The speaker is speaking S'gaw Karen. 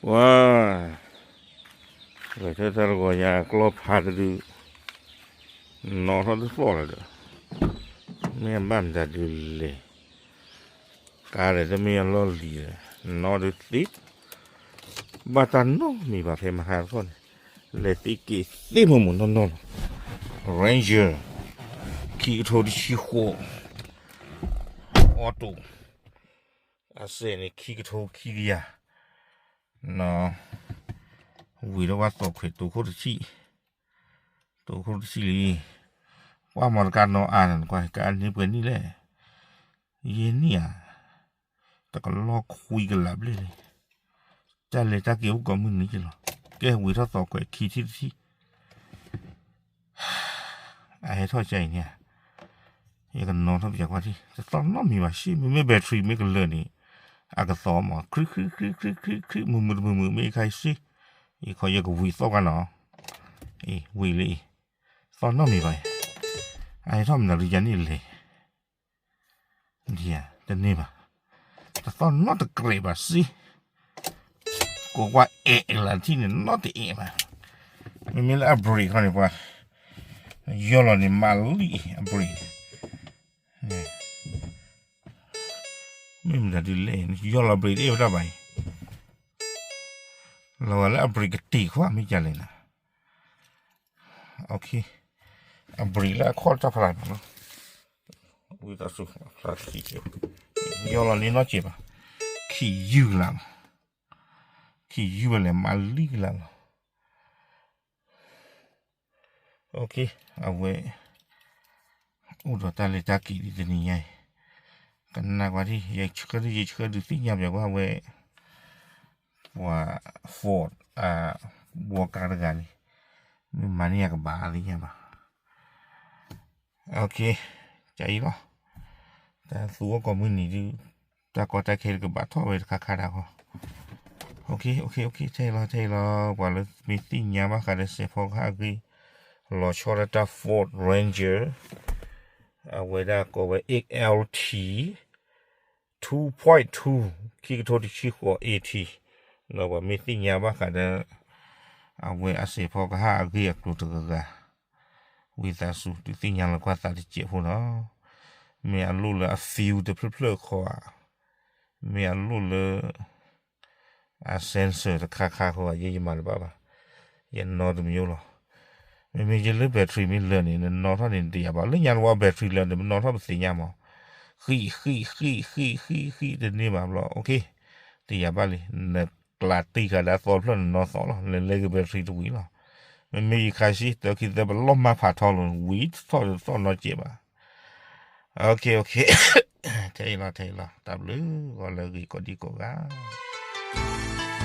ပှၤ ဂဲၤဆၢထၢၣ်တဂီၤညါ ကျီၢ်ဖးတဒု နီၣ်ထီၣ်တသီၣ်လီၤဒီး မ့ၢ်အဘၣ်မတၤဒုလဲၣ်, ကါဒီးတမ့ၢ်အလီၢ်လံၤဒီး နီၣ်ဒုသ့ ဘၣ်တၢ်နီတမံၤဘၣ်ဖဲမဟါတခီန့ၣ်, လဲၤသ့က့ၤသ့မိၢ်မိၢ်နီၢ်နီၢ်လီၤ. Ranger ခံကထိတဆံဃိး auto အစဲးန့ၣ် ခံကထိခံကယၤ ဝံၤဒီးပှၤသီၣ်ခွဲးတိၤခိၣ်တဆံ, တိၤခိၣ်တဆံလံ, ပှၤမီတကါနီၢ်အါန့ၣ် ကွၢ်ကါန့ၢ်ပှဲၤနံၣ်လဲၣ်, ယဲၢ်နံၣ်ဧါ, တကလီၢ်ခွံကလးဘျဲၣ်လံ, တၢ်လဲၤတၢ်က့ၤအိၣ်ကိးမုၢ်နံၤက့ၤလီၤ, ကဲဝံၤထီၣ်သီၣ်ခွဲးခံထံၣ်တထံၣ် အဟဲထီၣ်ကါအံၤန့ၣ်, ယကနီၤထီၣ်ပယၤကွၢ်ထံၣ် တသီၣ်နီတမံၤဘၣ် ဆ့ မ့မ့ၢ် battery မ့ၢ်ကလၢာ်န့ၣ် အကသီၣ်မး ခရံခရံခရံခရံခရံ မုာ်မုာ်တမုာ်မုာ် မ့ၢ်ခါဆ့, အံၤခီယကဝံၤသီၣ်ကွၢ်နီၤ, အံၤဝံၤလံအံၤ, သီၣ်နီတမံၤဘၣ်, အဟဲထီၣ်မနုၤဒုးယၤန့ၣ်လဲၣ် ဒ်ယၤ တန့ၢ်ဘၣ်, တသီၣ်နီတကြဲးဘၣ်စ့, ကိးကွၢ်အဲၣ်ကလးထံၣ်န့ၣ် နီတအဲၣ်ဘၣ်, မ့မ့ၢ်လၢအ brake ခီန့ၣ် ပှၤ ယီၢ်လီၤန့ၣ် မၤလံအ brake, မ့ၢ်မတၤဒ်လဲၣ် ယီၢ်လီၤ brake တအဲၣ်ဝဲဒၣ်ဘၣ်အံၤ, လီၤဂာ်လၢအ brake ကတ့ၢ်ခွါမ့ၢ်ကလဲၣ်နၤ အ brake လၢအခီၣ်တၢ်ဖျါန့ၣ်လီၤ, ဝံသးစူၤ ယီၢ်လီၤန့ၣ်နီတစဲးဘၣ်, ခံယုၢ်ကလးလီၤ, ခံယုၢ်ဝဲလဲၣ် မၤလံကလးလီၤ, အဝဲ အိၣ်ဒီးတၢ်လဲၤတၢ်က့ၤဒ်တနံၤညါအံၤ, ကနၣ်ကွၢ်ထံၣ် ယဆှၢဒုး ယဆှၢဒုးသ့ၣ်ညါပျးကွၢ်ဝဲ ပှၤ Ford အဘှီကါတဂၤန့ၣ် မ့ၢ်မၤန့ၢ်ယၤကဘၣ်သ့ၣ်ညါဘၣ်, ကဲအံၤလီၤ, တၢ်သူအီၣ်ကိးမုၢ်နံၤဒုး တၢ်ကီတၢ်ခဲကဘၣ်ထီၣ်ဝဲတခါခါဒၣ်ဃီ, ထဲအံၤလီၤ ထဲအံၤလီၤ ပှၤလၢမ့ၢ်သ့ၣ်ညါဘၣ်ဃးဒီးစဲးဖီကဟၣ်အဂ့ၢ် လီၤဆီဒၣ်တၢ် Ford Ranger အဝဲဒၣ်ကိးဝဲ X L T two point two ခံကထိတဆံဃိး A T ဒီးပှၤမ့ၢ်သ့ၣ်ညါဘၣ်ဃးဒီး အဝဲအစဲးဖီကဟၣ်အဂ့ၢ်အကျိၤတဂၤဂၤ ဝံသးစူၤ ဒုးသ့ၣ်ညါလီၤကွၢ်သးတစဲးဖိနီၤ, မ့ၢ်အလိၣ်လၢအ fuel တဖျၢၣ်ဖျၢၣ်ဃီဧါ, မ့ၢ်အလိၣ်လၢ အ sensor တခါခါဃီဧါ ယဲယမၤတဘၣ်ဘၣ်, ယနီတမံၤလီၤ, မ့မ့ၢ်ယဲလၢ battery မ့ၢ်လၢာ်န့ၣ် နနီထီၣ်န့ၣ် နတယာ်ဘၣ်, လၢညါတဝီ battery လၢာ်န့ၣ် ပနီထီၣ်ပသ့ၣ်ညါမး, ဃံးဃံးဃံးဃံးဃံးဃံးတန့ၢ်ဘၣ်ဘျီ တယာ်ဘၣ်လံ, နကျးတံၢ်ဃာ်ဒီးအသီတဖျၢၣ်နနီသီလီၤ, နလဲၤက့ၤ battery တဝံၤလီၤ, မ့မ့ၢ်ယခါဆံ တၢ်ခံသၢပလီၢ်မၤဖးထီလိာ် ဝံၤထီၣ်တသီၣ်နီတစဲးဘၣ်, ထဲအံၤလီၤ ထဲအံၤလီၤ တၢ်ဘျုးဂီၤလၢအဂ့ၤကိးဒံကိးဂၤ